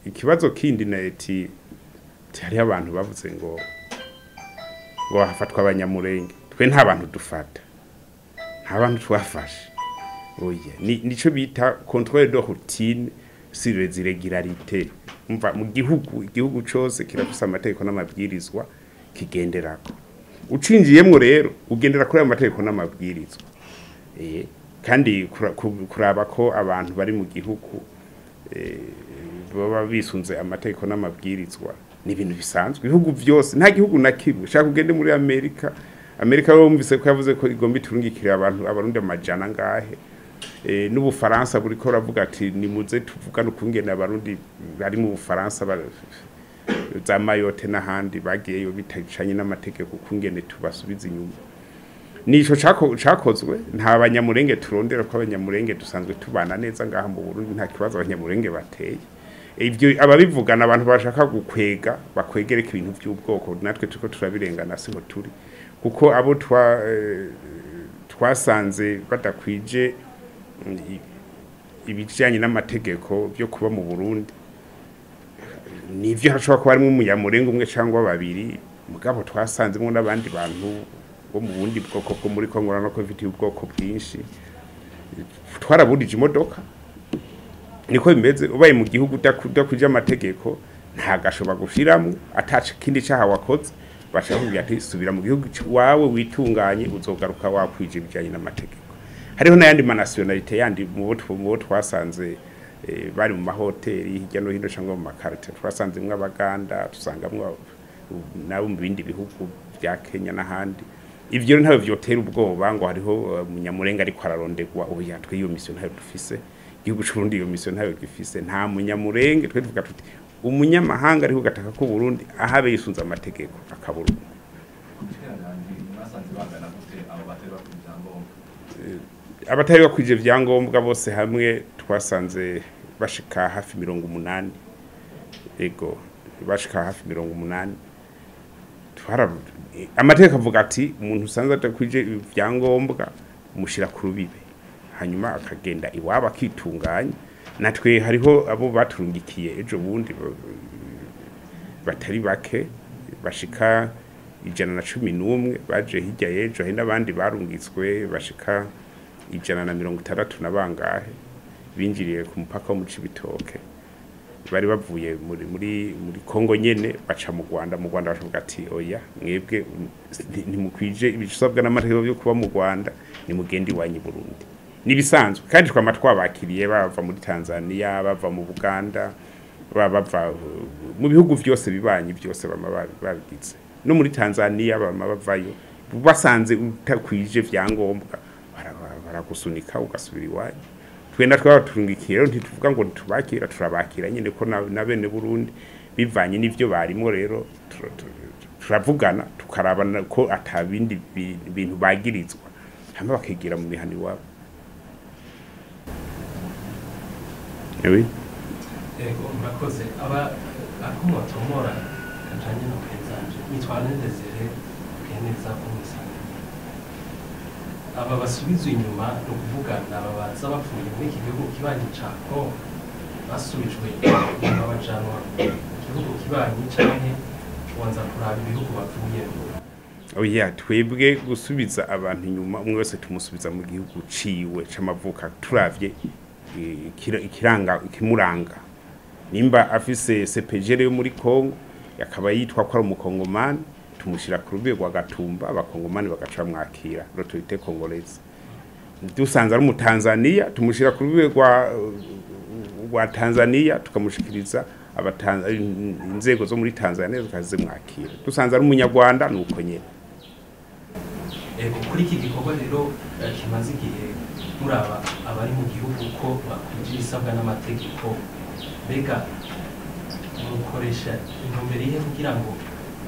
Ikibazo kindi na eti hariho abantu bavuze ngo hafatwa abanyamurenge. Twe nta bantu dufata, nta bantu twafashe. Oya, nico bita contrôle de routine sur les irrégularités. Umva, mu gihugu, igihugu cose kirafise amategeko n'amabwirizwa kigenderako. Ucinjiyemwo rero ugendera kuri ayo mategeko n'amabwirizwa. Kandi kuraba ko abantu bari mu gihugu baba bisunze amategeko n'amabwirizwa ni ibintu bisanzwe. Ibihugu byose, nta gihugu na kimwe ushaka ugende muri Amerika. Amerika bumvise ko yavuze ko igomba iturungikira abantu, abarundi amajana ngahe. N'Ubufaransa buriko buravuga ati nimuze tuvugane ukungene abarundi bari mu Bufaransa za Mayotte n'ahandi bagiyeyo bitacanye n'amategeko, ukungene tubasubiza inyuma. Nico cakozwe. Nta banyamurenge turondera, ko abanyamurenge dusanzwe tubana neza ngaha mu Burundi, nta kibazo abanyamurenge bateye. Ivyo ababivugana abantu bashaka gukwega, bakwegereka ibintu by'ubwoko, natwe turiko turabirengana, siho turi, kuko abo twasanze badakwije ibijanye n'amategeko byo kuba mu Burundi, nivyo hashobora kuba harimo umunyamurenge umwe cyangwa babiri, mugabo twasanzemo n'abandi bantu bo mu bundi bwoko bwo muri Kongo, no ko bifitiye ubwoko bwinshi. Twaraburije imodoka, niko bimeze. Ubaye mu gihugu udakwije amategeko, nta gashoba gushiramwo ataca kindi caha wakoze, bashaka kugira ati subira mu gihugu wawe witunganye, uzogaruka wakwije ibijanye n'amategeko. Hariho n'ayandi ma nationalités yandi mu bo twasanze bari mu mahoteli hirya no hino cyangwa mu makarite. Twasanzemwo Abaganda, tusangamwo nabo mu bindi bihugu bya Kenya n'ahandi. Ivyo rero ntabwo vyotera ubwoba ngo hariho umunyamurenga ariko ararondegwa. Oya, twe iyo mission ntayo dufise. Igihugu c'Uburundi iyo mission ntayo gifise. Nta munyamurenge. Twe tuvuga tuti umunyamahanga ariko gataka ko Burundi ahabe yisunze amategeko akaburundu. Ubushikiranganji, mwasanze bangana gute abo batari bakwiye ibyangombwa? Abatari bakwije ivyangombwa bose hamwe twasanze bashika hafi 80. Ego, bashika hafi 80. Amategeko avuga ati umuntu usanzwe adakwije ivyangombwa umushira ku rubibe, hanyuma akagenda iwabo akitunganya. Natwe hariho abo baturungikiye ejo bundi batari bake, bashika 111 baje hirya y'ejo. Hari n'abandi barungitswe bashika 160 na bangahe binjiriye ku mupaka wo mu Cibitoke, bari bavuye muri Kongo nyene, baca mu Rwanda. Mu Rwanda bashoboka ati oya, mwebwe ntimukwije ibisabwa n'amategeko yo kuba mu Rwanda, nimugende iwanyu i Burundi. Nibisanzwe, kandi twama twabakiriye bava muri Tanzania, bava mu Buganda, baba bava mu bihugu vyose bibanyi, byose bama babigize. No muri Tanzania bama bavayo, basanze utakwije vyangombwa baragusunika ugasubira iwanyu. Twenda twaba turungikiye rero, ntituvuga ngo ntitubakira, turabakira nyine, ko na bene Burundi bivanye n'ivyo barimo rero turavugana, tukaraba ko atabindi bintu bagirizwa, hama bakigira mu mihana iwabo. Oui. Ego, murakoze. Aba ako mwatomora kajanye no kwenzanje, nitwa Desire Keneza Umusange. Aba basubizwa inyuma, ni ukuvuga ni aba baza bavuye muri iki gihugu kibanyi ca Congo, basubijwe inyuma bajanwa mu gihugu kibanyi, canke ubanza kuraba ibihugu bavuyemo? Oya, twebwe gusubiza abantu inyuma, umwe wese tumusubiza mu gihugu ciwe c'amavuka, turavye ikiranga ikimuranga. Nimba afise CPGL yo muri Kongo, akaba yitwa ko ari umukongomani, tumushira ku rwego rwa Gatumba, abakongomani bagaca bamwakira, l'autorité congolaise. Dusanze ari umutanzania, tumushira ku rwego rwa Tanzania, tukamushikiriza inzego zo muri Tanzania zikazimwakira. Dusanze ari umunyarwanda, nuko nyene. Ego, kuri iki gikorwa rero kimaze igihe muraba abari mu gihugu ko bakwije ibisabwa n'amategeko, mbega mukoresha intumbero iyihe kugira ngo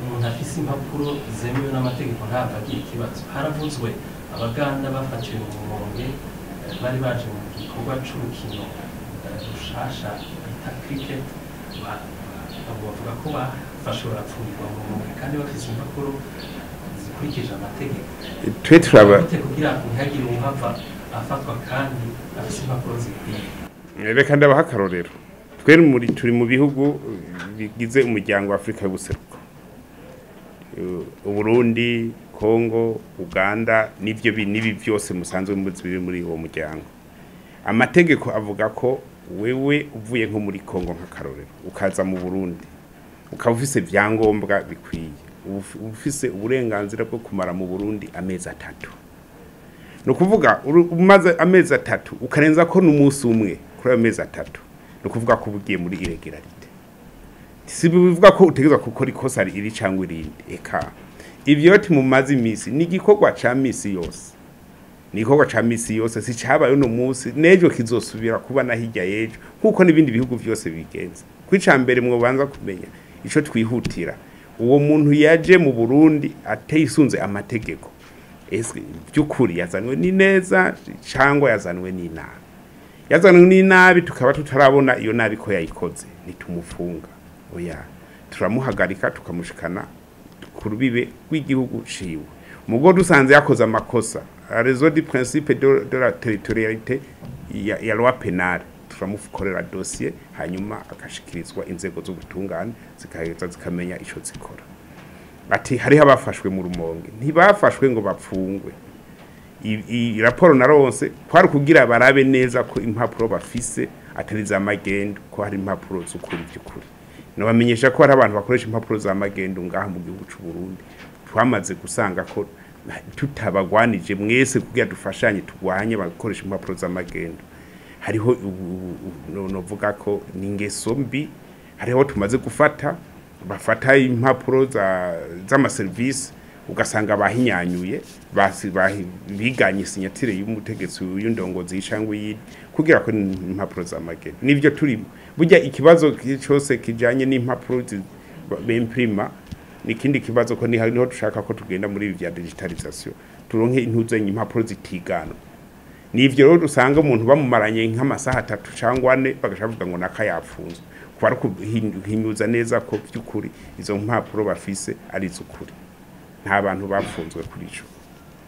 umuntu afise impapuro zemewe n'amategeko ntahava agira ikibazo? Haravuzwe abaganda bafatiwe mu Rumonge, bari baje mu gikorwa c'urukino rushasha bita cricket. Abo bavuga ko bafashwe barapfungirwa mu Rumonge kandi bafise impapuro zikurikije amategeko. Twe turaba Gute kugira ntihagire uwuhava afatwa kandi afise impapuro zikwiye? Reka ndabaha akarorero. Twe turi mu bihugu bigize umuryango wa Afrika y'ubuseruko, Uburundi, Kongo, Uganda, n'ivyo n'ibi byose musanzwe muzi biri muri uwo muryango. Amategeko avuga ko wewe uvuye nko muri Kongo, nk'akarorero, ukaza mu Burundi, ukaba ufise ibyangombwa bikwiye, ufise uburenganzira bwo kumara mu Burundi amezi 3. Ni ukuvuga umaze amezi 3 ukarenza ko n'umunsi umwe kuri ayo mezi 3, ni ukuvuga ko uba ugiye muri irrégularité. Si bivuga ko utegerezwa gukora ikosa iri cyangwa irindi. Eka ivyo mumaze imisi ni igikorwa ca misi yose, ni igikorwa ca misi yose, si cabaye uno munsi, n'ejo kizosubira kuba na hirya y'ejo, nk'uko n'ibindi bihugu vyose bigenza. Kwica mbere mwobanza kumenya ico twihutira: uwo muntu yaje mu Burundi ateyisunze amategeko, ese by'ukuri yazanwe ni neza cyangwa yazanwe n'inabi? Yazanwe n'inabi, tukaba tutarabona iyo nabi ko yayikoze, ntitumufunga, oya, turamuhagarika tukamushikana ku rubibe rw'igihugu ciwe. Mugo dusanze yakoze amakosa, à raison du principe de la territorialité ya loi pénale, turamukorera dossier, hanyuma agashikirizwa inzego z'ubutungane, zikaheza zikamenya ico zikora. Ati hariho abafashwe mu Rumonge. Ntibafashwe ngo bapfungwe. Raporo naronse kwari kugira barabe neza ko impapuro bafise atari za magendu, ko hari impapuro z'ukuri by'ukuri. Nabamenyesha ko hari abantu bakoresha impapuro za magendu ngaha mu gihugu c'u Burundi. Twamaze gusanga ko tutabagwanije mwese kugira dufashanye turwanye bakoresha impapuro za magendu, hariho novuga ko ni ingeso mbi. Hariho tumaze gufata bafata impapuro z'amaserivisi, ugasanga bahinyanyuye, biganye signature y'umutegetsi y'indongozi cyangwa iyindi kugira ko ni impapuro za magendu. Nivyo turimo. Burya ikibazo cyose kijanye n'impapuro bimprima ni ikindi kibazo, ko niho dushaka ko tugenda muri ibi vya digitalisation, turonke intuzenye impapuro zitigana. Nivyo rero usanga umuntu bamumaranye nk'amasaha 3 cyangwa 4, bagaca bavuga ngo naka yapfunzwe, kuba ari kuhinyuza neza ko by'ukuri izo mpapuro bafise ari iz'ukuri. Nta bantu bapfunzwe kuri ico.